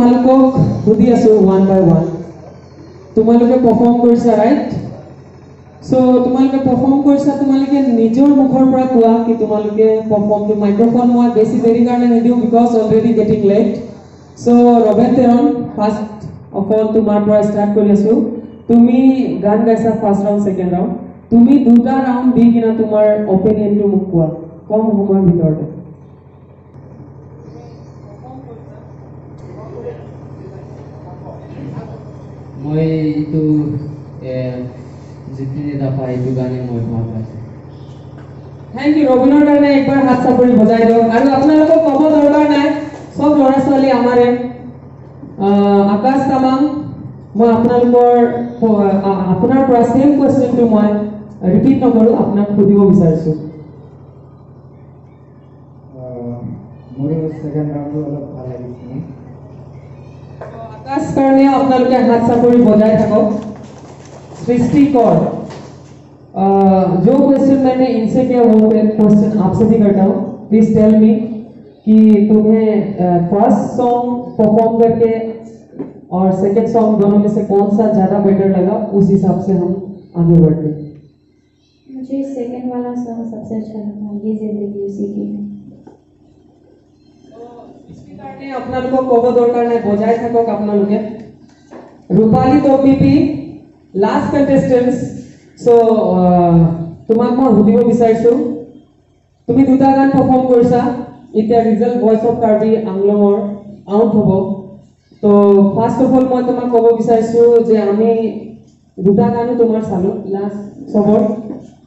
তোমালোকক সুধি আছো ওৱান বাই ওৱান, তোমালোকে পাৰফৰ্ম কৰিছা, ৰাইট? চ' তোমালোকে পাৰফৰ্ম কৰিছা, তোমালোকে নিজৰ মুখৰ পৰা কোৱা কি তোমালোকে পাৰফৰ্মটো, মাইক্ৰফোন মই বেছি দেৰি কাৰণে নিদিওঁ because already getting late. So' Robin Teron, first of all তোমাৰ পৰা ষ্টাৰ্ট কৰি আছো। তুমি গান গাইছা ফাৰ্ষ্ট ৰাউণ্ড, ছেকেণ্ড ৰাউণ্ড, তুমি দুটা ৰাউণ্ড দি কিনে তোমাৰ অপিনিয়নটো মোক কোৱা কম সময়ৰ ভিতৰতে। মই এইটো যিখিনি দফা এইটো গানে মই ভাল পাইছোঁ। Thank U. ৰবিনৰ কাৰণে একবাৰ হাত চাপৰি বজাই দিয়ক। আৰু আপোনালোকক ক'ব দৰকাৰ নাই, চব ল'ৰা ছোৱালী আমাৰে। আকাশ তামাং, মই আপোনালোকৰ আপোনাৰ পৰা ছেম কুৱেশ্যনটো মই ৰিপিট নকৰোঁ, আপোনাক সুধিব বিচাৰিছোঁ। মোৰো ছেকেণ্ড ৰাউণ্ডটো অলপ ভাল লাগিছিলে। আকাশ কাৰণে আপোনালোকে হাত চাপৰি বজাই থাকক। सृष्टि कौर, जो क्वेश्चन मैंने इनसे किया वो क्वेश्चन आपसे भी करता हूँ। प्लीज टेल मी कि तुम्हें फर्स्ट सॉन्ग परफॉर्म करके और सेकंड सॉन्ग दोनों में से कौन सा ज़्यादा बेटर लगा, उस हिसाब से हम आगे बढ़ते हैं। मुझे सेकंड वाला सॉन्ग सबसे अच्छा लगा, ये जिंदगी उसी की है। সৃষ্টিৰ কাৰণে আপোনালোকক ক'ব দৰকাৰ নাই, বজাই থাকক আপোনালোকে। ৰূপালী টপিপি, লাষ্ট কণ্টেষ্টেণ্ট, চ' তোমাক মই সুধিব বিচাৰিছোঁ, তুমি দুটা গান পাৰফৰ্ম কৰিছা, এতিয়া ৰিজাল্ট ভইচ অফ কাৰ্বি আংলঙৰ আউট হ'ব। ত' ফাৰ্ষ্ট অফ অল মই তোমাক ক'ব বিচাৰিছোঁ যে আমি দুটা গানো তোমাৰ চালোঁ লাষ্ট চবৰ,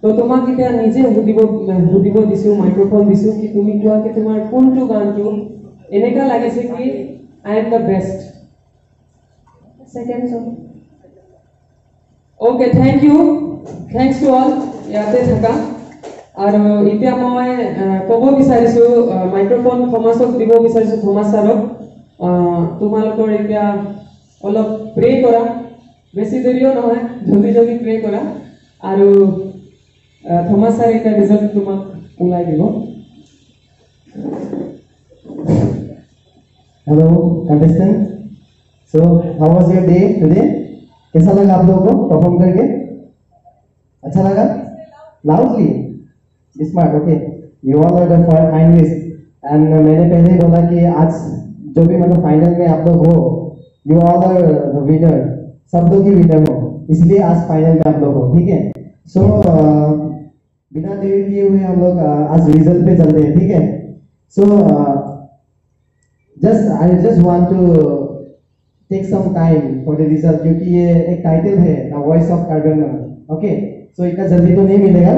ত' তোমাক এতিয়া নিজে সুধিব দিছোঁ, মাইক্ৰফোন দিছোঁ কি তুমি কোৱা কি তোমাৰ কোনটো গানটো এনেকুৱা লাগিছে কি I am the best. Second song. Okay, thank you, thanks to all ইয়াতে থাকা। আৰু এতিয়া মই ক'ব বিচাৰিছোঁ, মাইক্ৰফোন থমাছক দিব বিচাৰিছোঁ, থমাছ ছাৰক। তোমালোকৰ এতিয়া অলপ প্ৰে কৰা, বেছি দেৰিও নহয়, জলদি জলদি প্ৰে কৰা। আৰু থমাছ ছাৰ এতিয়া ৰিজাল্ট তোমাক ওলাই দিব। Hello contestant, so how was your day today? कैसा लगा आप लोगों को परफॉर्म करके? अच्छा लगा? Loudly, smart, okay, you all are the finalist. And मैंने पहले ही बोला कि आज जो भी मतलब फाइनल में आप लोग हो, you all are the winner, सब लोग ही विनर हो, इसलिए आज फाइनल में आप लोग हो, ठीक है। सो बिना देरी किए हुए हम लोग आज रिजल्ट पे चलते हैं, ठीक है। So just I just want to take some time for the result, क्योंकि ये एक टाइटल है, the voice of Karbi Anglong, okay. So इतना जल्दी तो नहीं मिलेगा।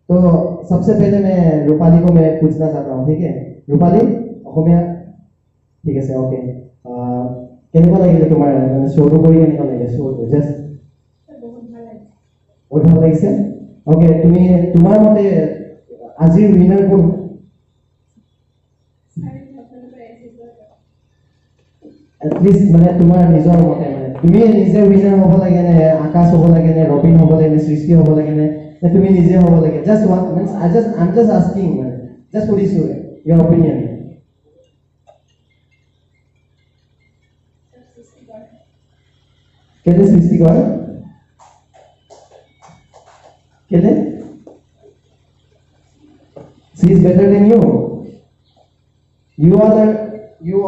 तो सबसे पहले मैं रूपाली को मैं पूछना चाहता हूँ, ठीक है। रूपाली, অসমীয়া ঠিক আছে, অ'কে। কেনেকুৱা লাগিলে তোমাৰ মানে শ্ব'টো কৰি, কেনেকুৱা লাগিলে শ্ব'টো? জাষ্ট বহুত ভাল লাগিছে, অ'কে। তুমি তোমাৰ মতে আজিৰ উইনাৰ কোন? এটলিষ্ট মানে তোমাৰ নিজৰ মতে, মানে তুমি নিজে উইনাৰ হ'ব লাগে নে আকাশ হ'ব লাগে নে ৰবিন হ'ব লাগে নে সৃষ্টি হ'ব লাগে নে তুমি নিজে হ'ব লাগে? Just one means I just I am just asking, মানে জাষ্ট সুধিছোঁ your opinion. কেলে সৃষ্টি কৰ? কেলে? She is better than you. You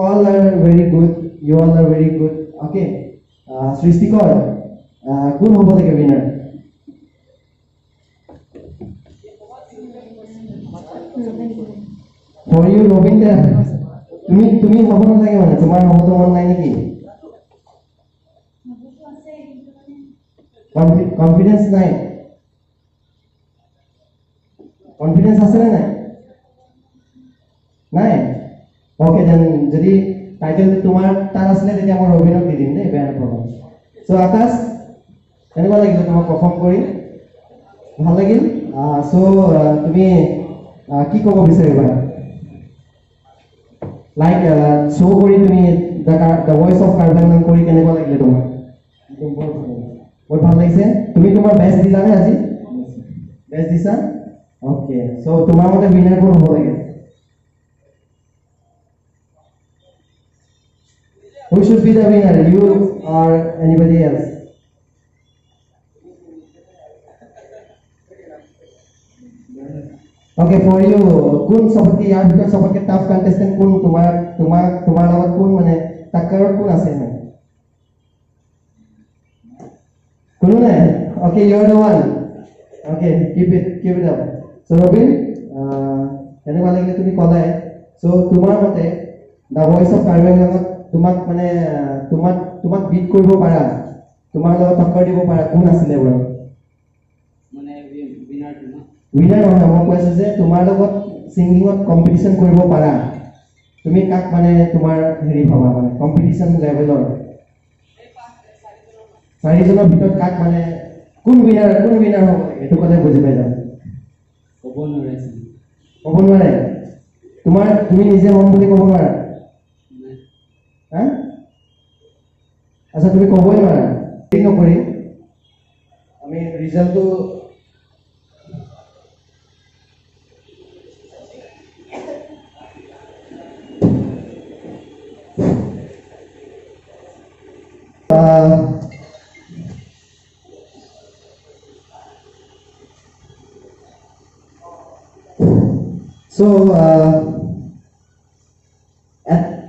all are very good. You all are very good. Okay. সৃষ্টি কৰ, কোন হ'ব লাগে উইনাৰ? For you, Robin দা। তুমি হ'ব নালাগে, মানে তোমাৰ হ'বতো মন নাই নেকি? কনফিডেন্স নাই? কনফিডেন্স আছে নে নাই? নাই? অ'কে, then যদি টাইটেলটো তোমাৰ তাত আছিলে তেতিয়া মই ৰবিনক দি দিম দেই, বেয়া নাপাবা। চ' আকাশ, কেনেকুৱা লাগিলে তোমাক পাৰফৰ্ম কৰি? ভাল লাগিল। চ' তুমি কি ক'ব বিচাৰিবা? লাইক শ্ব' কৰি তুমি the voice of Karbi Anglong কৰি কেনেকুৱা লাগিলে তোমাৰ? বহুত ভাল লাগিছে। তুমি তোমাৰ বেষ্ট দিলানে আজি? বেষ্ট দিছা, অ'কে। চ' তোমাৰ মতে উইনাৰ কোন হ'ব লাগে? Who should be the winner, you or anybody else? Okay, for you, কোন চবতকে ইয়াৰ ভিতৰত চবতকে টাফ কণ্টেষ্টেণ্ট কোন? তোমাৰ তোমাৰ তোমাৰ লগত কোন মানে টাক্কাৰত কোন আছে? মানে কোনো নাই? Okay, you are the one. Okay, keep it up. So Robin, কেনেকুৱা লাগিলে তুমি ক'লাই। চ' তোমাৰ মতে the voice of Karbi আংলঙত তোমাক মানে তোমাক তোমাক বিট কৰিব পাৰা, তোমাৰ লগত টক্কৰ দিব পাৰা কোন আছিলে বাৰু? মানে উইনাৰটো ন? উইনাৰ নহয়, মই কৈছোঁ যে তোমাৰ লগত ছিংগিঙত কম্পিটিশ্যন কৰিব পাৰা তুমি কাক মানে তোমাৰ হেৰি ভাবা, মানে কম্পিটিশ্যন লেভেলৰ চাৰিজনৰ ভিতৰত কাক মানে কোন উইনাৰ হ'ব লাগে এইটো ক'লে বুজি পাই যাম। ক'ব নোৱাৰে। ক'ব নোৱাৰে? তোমাৰ তুমি নিজে হ'ম বুলি ক'ব নোৱাৰা? হা, আচ্ছা, তুমি ক'বই নোৱাৰা। হেৰি নকৰি আমি ৰিজাল্টটো So,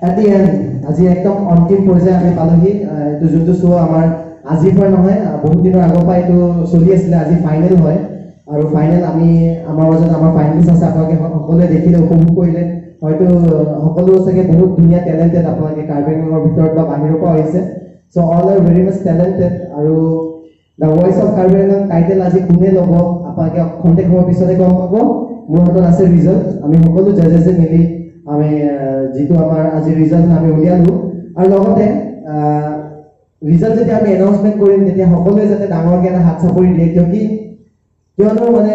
at the end, আজি একদম অন্তিম পৰ্যায় আমি পালোহি। এইটো যোনটো শ্ব' আমাৰ আজিৰ পৰা নহয়, বহুত দিনৰ আগৰ পৰা এইটো চলি আছিলে, আজি ফাইনেল হয়। আৰু ফাইনেল আমি আমাৰ মাজত আমাৰ ফাইনেলিষ্ট আছে, আপোনালোকে সকলোৱে দেখিলে, উপভোগ কৰিলে। হয়তো সকলো চাগে বহুত ধুনীয়া টেলেণ্টেড, আপোনালোকে কাৰ্বি আংলঙৰ ভিতৰত বা বাহিৰৰ পৰা আহিছে। So all are very much talented. আৰু the voice of Karbi Anglong title আজি কোনে ল'ব আপোনালোকে খন্তেক সময়ৰ পিছতে গম পাব। মোৰ হাতত আছে ৰিজাল্ট। আমি সকলো জাজেছে মিলি আমি যিটো আমাৰ আজি ৰিজাল্ট আমি উলিয়ালোঁ। আৰু লগতে ৰিজাল্ট যেতিয়া আমি এনাউন্সমেণ্ট কৰিম তেতিয়া সকলোৱে যাতে ডাঙৰকৈ এটা হাত চাপৰি দিয়ে, কিয়নো মানে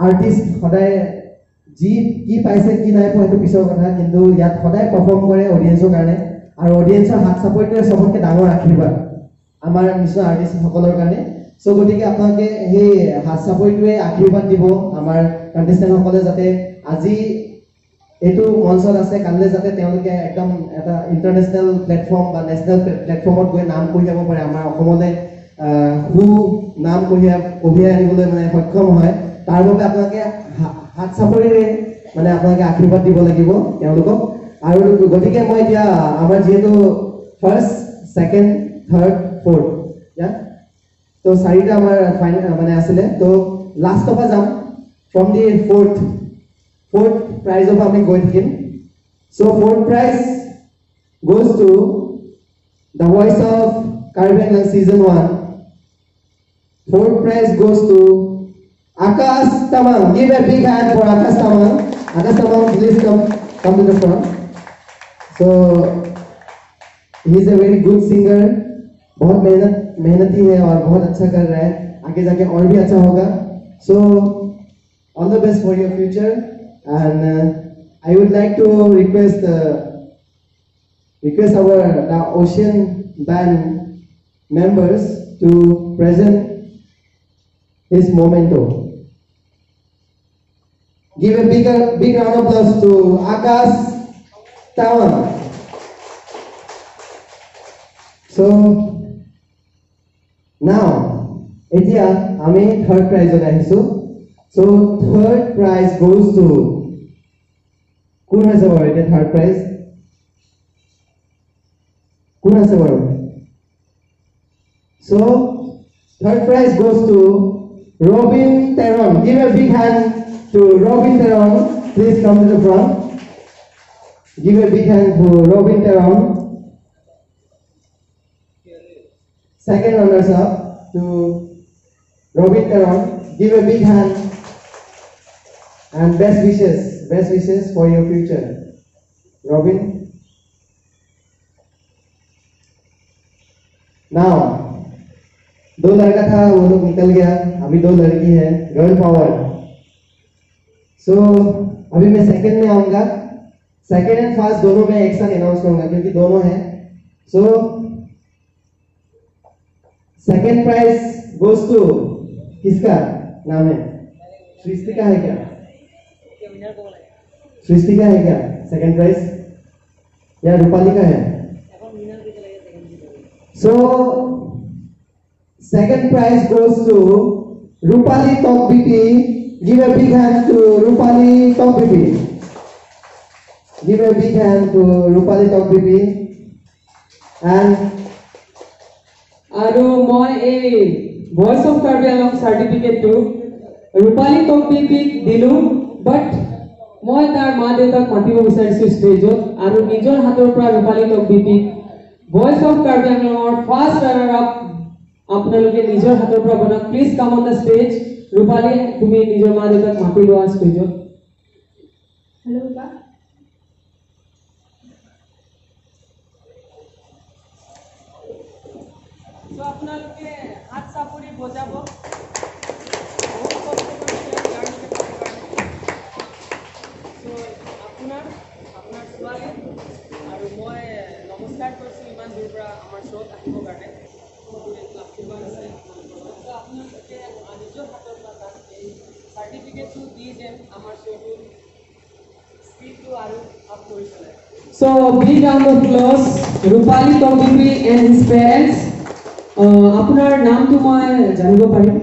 আৰ্টিষ্ট সদায় যি কি পাইছে কি নাই পোৱা সেইটো পিছৰ কথা, কিন্তু ইয়াত সদায় পাৰফৰ্ম কৰে অডিয়েঞ্চৰ কাৰণে। আৰু অডিয়েঞ্চৰ হাত চাপৰিটোৱে চবতকৈ ডাঙৰ আশীৰ্বাদ আমাৰ নিচিনা আৰ্টিষ্টসকলৰ কাৰণে। চ' গতিকে আপোনালোকে সেই হাত চাপৰিটোৱে আশীৰ্বাদ দিব আমাৰ কণ্টেষ্টেণ্টসকলে, যাতে আজি এইটো মঞ্চত আছে, কাইলৈ যাতে তেওঁলোকে একদম এটা ইণ্টাৰনেশ্যনেল প্লেটফৰ্ম বা নেশ্যনেল প্লেটফৰ্মত গৈ নাম কঢ়িয়াব পাৰে, আমাৰ অসমলৈ সু নাম কঢ়িয়াই আনিবলৈ মানে সক্ষম হয়। তাৰ বাবে আপোনালোকে হাত চাপৰিৰে মানে আপোনালোকে আশীৰ্বাদ দিব লাগিব তেওঁলোকক। আৰু গতিকে মই এতিয়া আমাৰ যিহেতু ফাৰ্ষ্ট, ছেকেণ্ড, থাৰ্ড, ফ'ৰ্থ তো চাৰিটা আমাৰ ফাইনেল মানে আছিলে, তো লাষ্টৰ পৰা যাম, ফ্ৰম the fourth প্ৰাইজৰ পৰা আমি গৈ থাকিম। So fourth prize goes to the voice of Karbi Anglong season 1. Fourth prize goes to Akash Tamang. Give a big hand for Akash Tamang. Akash Tamang, please come to the front. So he is a very good singer. बहुत मेहनती है और बहुत अच्छा कर रहा है, आगे जाके और भी अच्छा होगा। So all the best for your future. And I would like to request our the Ocean Band members to present his memento. Give a big round of applause to Akash Tamang. So now, এতিয়া আমি third প্ৰাইজত আহিছো। So third prize goes to কোন আছে বাৰু এতিয়া third prize কোন আছে বাৰু? So third prize goes to Robin Teron. Give a big hand to Robin Teron. Please come to the front. Give a big hand to Robin Teron. Second runners up to Robin Teron. Give a big hand and best wishes for your future, Robin. Now, दो लड़का था वो लोग निकल गया, अभी दो लड़की है, गर्ल पावर। सो अभी मैं सेकंड में आऊंगा, सेकंड एंड फर्स्ट दोनों में एक साथ अनाउंस करूंगा क्योंकि दोनों हैं। So second prize goes to किसका नाम है? सृष्टि का है क्या? सृष्टि का है क्या सेकंड प्राइज या रूपाली का है? So second prize goes to Rupali Tokbipi. Give a big hand to Rupali Tokbipi. Give a big hand to Rupali Tokbipi. And আৰু মই এই ভইচ অফ কাৰ্বি আংলং চাৰ্টিফিকেটটো ৰূপালী টকবিপিক দিলোঁ, বাট মই তাৰ মা দেউতাক মাতিব বিচাৰিছোঁ ষ্টেজত আৰু নিজৰ হাতৰ পৰা ৰূপালী টকবিপিক ভইচ অফ কাৰ্বি আংলঙৰ ফাৰ্ষ্ট ৰানাৰ আপ আপোনালোকে নিজৰ হাতৰ পৰা বনাওক। Please come on the stage. Rupali, তুমি নিজৰ মা দেউতাক মাতি লোৱা ষ্টেজত। হেল্ল' বা। আপোনালোকে হাত চাপৰি বজাব। বহুত কষ্ট কৰিছে ইয়াৰলৈকে পাবৰ কাৰণে। চ' আপোনাৰ ছোৱালী আৰু মই নমস্কাৰ কৰিছোঁ ইমান দূৰ পৰা আমাৰ শ্ব'ত আহিবৰ কাৰণে। আশীৰ্বাদ আছে আপোনালোকৰ। চ' আপোনালোকে নিজৰ হাতৰ পৰা তাক এই চাৰ্টিফিকেটটো দি যেন আমাৰ শ্ব'টো স্পীডটো আৰু আপ কৰি পেলাই। So big round of applause Rupali Tokbipi and his parents. আপোনাৰ নামটো মই জানিব পাৰিম?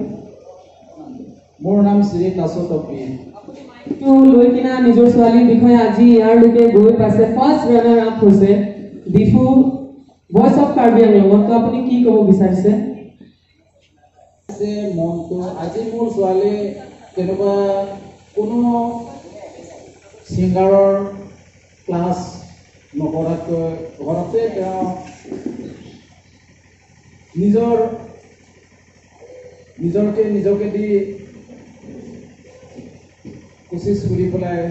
মোৰ নাম শ্ৰী তাছো টকবি। আপুনি মাইকটো লৈ কিনা নিজৰ ছোৱালীৰ বিষয়ে আজি ইয়াৰলৈকে গৈ পাইছে, ফাৰ্ষ্ট ৰানাৰ আপ হৈছে ডিফু ভইচ অফ কাৰ্বি আংলঙত, তো আপুনি কি ক'ব বিচাৰিছে? মনটো আজি মোৰ ছোৱালী তেনেকুৱা কোনো ছিংগাৰৰ ক্লাছ নকৰাতকৈ ঘৰতে তেওঁ নিজকে দি কোচিছ কৰি পেলাই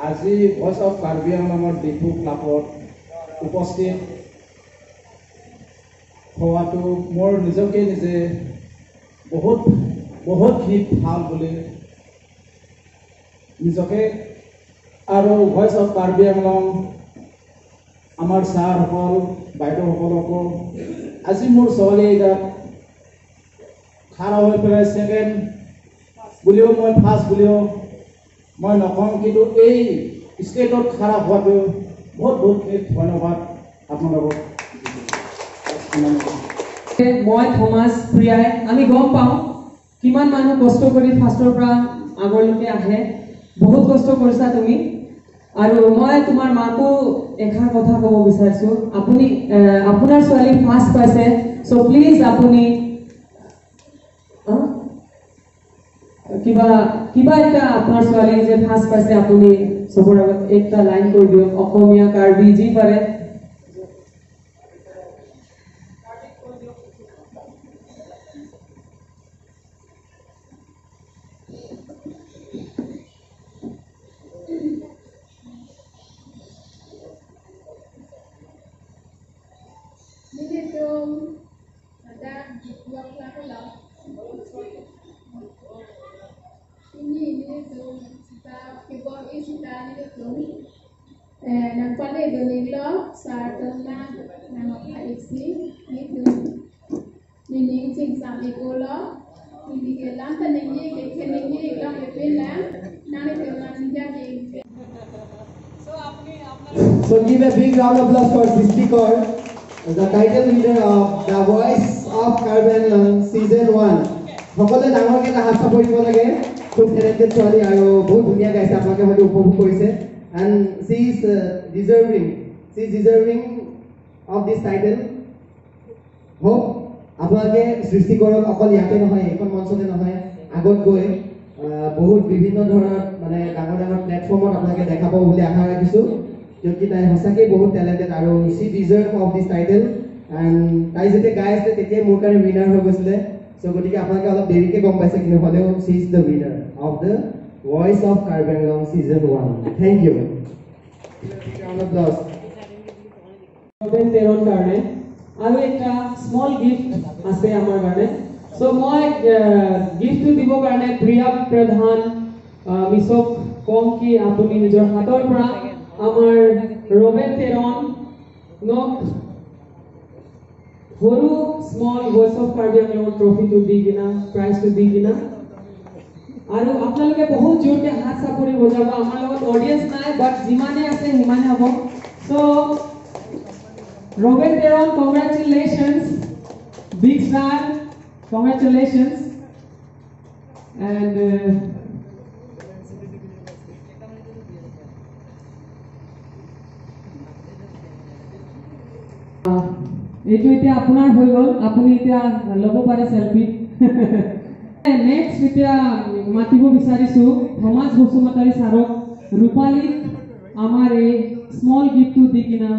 আজি ভইচ অফ কাৰ্বি আংলঙৰ ডিফু ক্লাবত উপস্থিত হোৱাটো মোৰ নিজকে নিজে বহুত বহুতখিনি ভাল বুলি নিজকে আৰু ভইচ অফ কাৰ্বি আংলং আমাৰ ছাৰসকল বাইদেউসকলকো আজি মোৰ ছোৱালী তাত খাৰা হৈ পেলাই ছেকেণ্ড বুলিও মই ফাৰ্ষ্ট বুলিও মই নকওঁ, কিন্তু এই ষ্টেটত খাৰা হোৱাটো বহুত বহুতখিনি ধন্যবাদ আপোনালোকক। মই থমাছ প্ৰিয়াই আমি গম পাওঁ কিমান মানুহ কষ্ট কৰি ফাৰ্ষ্টৰ পৰা আগলৈকে আহে, বহুত কষ্ট কৰিছা তুমি। আৰু মই তোমাৰ মাকো এষাৰ কথা ক'ব বিচাৰিছোঁ, আপুনি আপোনাৰ ছোৱালী ফাৰ্ষ্ট পাইছে, চ' প্লিজ আপুনি কিবা কিবা এটা আপোনাৰ ছোৱালী যে ফাৰ্ষ্ট পাইছে আপুনি চবৰ আগত একটা লাইন কৰি দিয়ক, অসমীয়া কাৰ্বি যি পাৰে। So give a big round of applause for Srishti Kaur, the title leader of The Voice of Karbi Anglong Season 1. সকলোৱে ডাঙৰকৈ এটা হাত চাপৰি দিব লাগে। খুব টেলেণ্টেড ছোৱালী আৰু বহুত ধুনীয়া গাইছে, আপোনালোকে হয়তো উপভোগ কৰিছে। And she is deserving of this title. Hope আপোনালোকে সৃষ্টি কৰক, অকল ইয়াতে নহয়, এইখন মঞ্চতে নহয়, আগত গৈ বহুত বিভিন্ন ধৰণৰ মানে ডাঙৰ ডাঙৰ প্লেটফৰ্মত আপোনালোকে দেখা পাব বুলি আশা ৰাখিছোঁ। কিয়কি তাই সঁচাকেই বহুত টেলেণ্টেড আৰু she deserve of this title. And তাই যেতিয়া গাই আছিলে তেতিয়াই মোৰ কাৰণে উইনাৰ হৈ গৈছিলে। চ' গতিকে আপোনালোকে অলপ দেৰিকৈ গম পাইছে, কিন্তু হ'লেও she is the winner of the voice of Karbi Anglong season 1। Thank you. তেৰৰ কাৰণে আৰু এটা স্মল গিফ্ট আছে আমাৰ কাৰণে। চ' মই গিফ্টটো দিবৰ কাৰণে প্ৰিয়া প্ৰধান মিছক কম কি আপুনি নিজৰ হাতৰ পৰা আমাৰ ৰবেন তেৰণক সৰু স্মল ভইচ অফ কাৰ্বি আংলঙৰ ট্ৰফিটো দি কিনা, প্ৰাইজটো দি কিনা। আৰু আপোনালোকে বহুত জোৰকৈ হাত চাপৰি বজাব, আমাৰ লগত অডিয়েঞ্চ নাই, বাট যিমানে আছে সিমানে হ'ব। চ' Robin Teron, congratulations, big star, congratulations. And এইটো এতিয়া আপোনাৰ হৈ গ'ল, আপুনি এতিয়া ল'ব পাৰে চেলফি। নেক্সট এতিয়া মাতিব বিচাৰিছোঁ সমাজ বসুমতাৰী ছাৰক, ৰূপালীক আমাৰ এই স্মল গিফ্টটো দি কিনা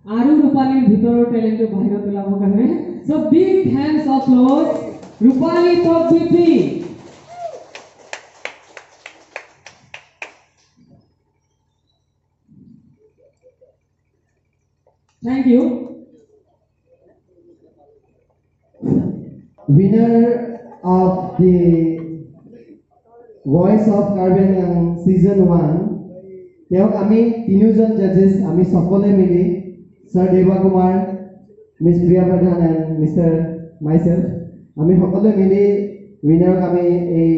আৰু ৰূপালীৰ ভিতৰৰ টেলেণ্টটো বাহিৰত ওলাবৰ কাৰণে। So big hands of applause, Rupali Tokbipi. Thank you. Winner of the Voice of Karbi Anglong Season 1, তেওঁক আমি তিনিওজন জাজেছ, আমি সকলোৱে মিলি, sir Deva Kumar, miss Priya Pradhan and mister myself, আমি সকলোৱে মিলি উইনাৰক আমি এই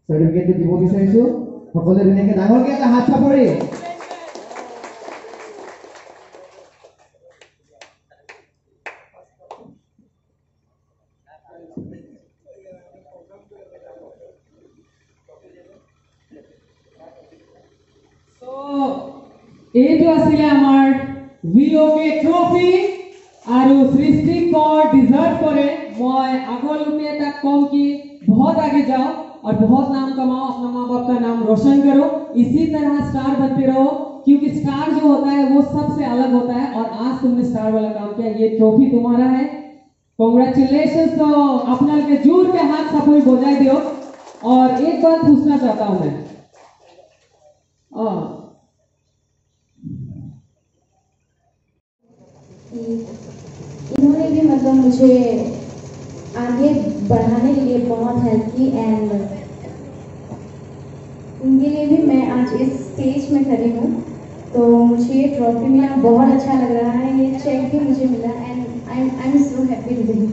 চাৰ্টিফিকেটটো দিব বিচাৰিছোঁ। সকলোৱে ধুনীয়াকৈ ডাঙৰকৈ এটা হাত চাপৰি। এইটো আছিলে আমাৰ VOK trophy আৰু সৃষ্টি কৰ ডিজাৰ্ভ কৰে। মই আগলৈকে তাক কম কি बहुत आगे जाओ और बहुत नाम कमाओ, अपना माँ बाप का नाम रोशन करो, इसी तरह स्टार बनते रहो, क्योंकि स्टार जो होता है वो सबसे अलग होता है। और आज तुमने स्टार वाला काम किया, ये ट्रॉफी तुम्हारा है, कॉन्ग्रेचुलेशन। तो अपना के जोर के हाथ सब बजाई दियो। और एक बात पूछना चाहता हूँ मैं, इन्होंने भी मतलब मुझे आगे बढ़ाने के लिए बहुत हेल्प की एंड उनके लिए भी मैं आज इस स्टेज में खड़ी हूँ। तो मुझे ये ट्रॉफी मिला, बहुत अच्छा लग रहा है, ये चेक भी मुझे मिला and I am so happy today.